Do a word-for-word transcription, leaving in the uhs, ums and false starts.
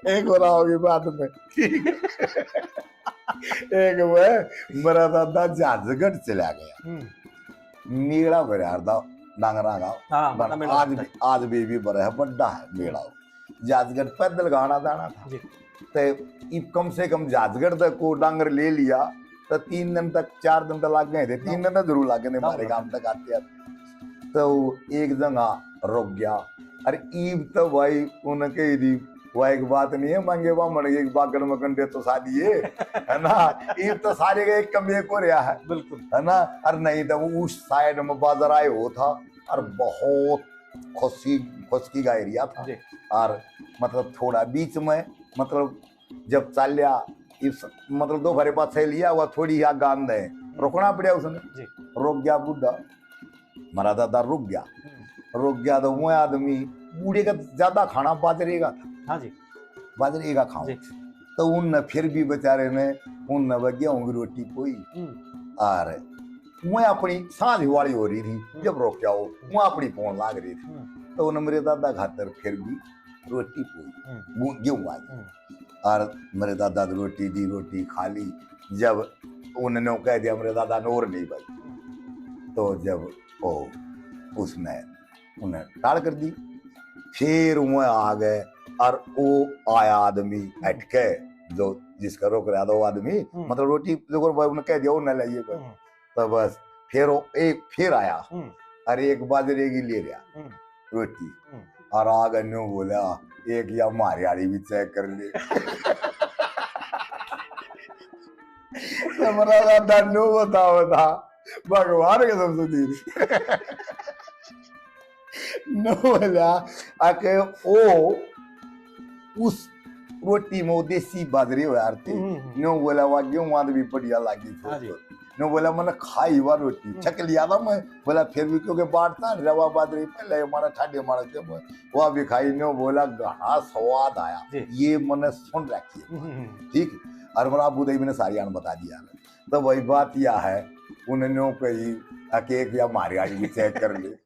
एक और आओगे बाद में। एक वो मेरा दादा झाजगढ़ चला गया। हम्म, मेला भरया था डांगरा का। हाँ, बड़ा मेला आज होता भी, आज भी, भी बड़ा है, बड़ा है मेला। झाजगढ़ पैदल गाना जाना था। जी। ते इब कम से कम झाजगढ़ तक को डांगर ले लिया तो तीन दिन तक, चार दिन तक लग गए थे, तीन दिन तक जरूर लग गए थे हमारे गांव तक आते आते। तो एक जगह रुक गया। अरे ईब तो भाई उन्हें कही दी, वह एक बात नहीं है, मांगे बामण एक बागड़ में कंडे तो सा दिए, है ना? ईब तो सारे का एक कम एक हो रहा है, बिल्कुल। है ना? और नहीं तो वो उस साइड में बाजार आए हो था और बहुत खुशकी, खुशकी का एरिया था। जी। और मतलब थोड़ा बीच में, मतलब जब चाल्या इस, मतलब दो भरे पाछे लिया हुआ, थोड़ी आग आंद है, रुकना पड़ा उसने। जी। रुक गया बूढ़ा, हमारा दादा रुक गया। हम्म, रुक गया तो वो आदमी, बूढ़े का ज्यादा खाना बाजरे का था, हाँ जी। बाजरे का खाओ। जी। तो उनने फिर भी बेचारे ने, उनने वह गेहूं की रोटी पोई। हम्म, और मैं अपनी सांझ वाली हो रही थी, जब रोक्या हो, मैं अपनी पौन लाग रही थी। हम्म, तो उन्हें मेरे दादा खातर फिर भी रोटी पोई, हम्म, गू- गेहूं वाली। हम्म, और मेरे दादा ने रोटी दी, रोटी खा ली। जब उन्होंने कह दिया मेरे दादा ने और नहीं भाई, तो जब वो उसने उन्हें टाल कर दी, फिर वह आ गए और वो आया आदमी हटके, जो जिसका रोक रहा था वो आदमी, हम्म। मतलब रोटी जो भाई उन्हें कह दिया वो न लाइए भाई, हम्म, तो बस फिर वो एक फिर आया हम्म, और एक बाजरे की ले रहा हम्म, रोटी। हम्म। और आगे न्यू बोला, एक या मारे आली भी चेक कर ले। हमारा दादा न्यू बताओ था, भगवान कसम सुधीर। न्यू बोला, आके ओ उस रोटी में वो देसी बाजरे हो यार थे। हम्म, हम्म। न्यू बोला, वा गेहूं आंद भी बढ़िया लागी थी। हाँ जी। न्यू बोला, मैंने खाई हुआ रोटी, हम्म। छक लिया था मैं। बोला, फिर भी क्योंकि बांटता रवा बाजरे पहले हमारा ठाडे मार के मैं वह भी खाई। न्यू बोला, घना स्वाद आया। जी। ये मैंने सुन रखी है। हम्म, हम्म, ठीक। और मेरा अबू दई मैंने सारी आन बता दिया। तो वही बात यह है, उन्होंने कही, "आ, केक या मारी आली भी चेक कर ले।"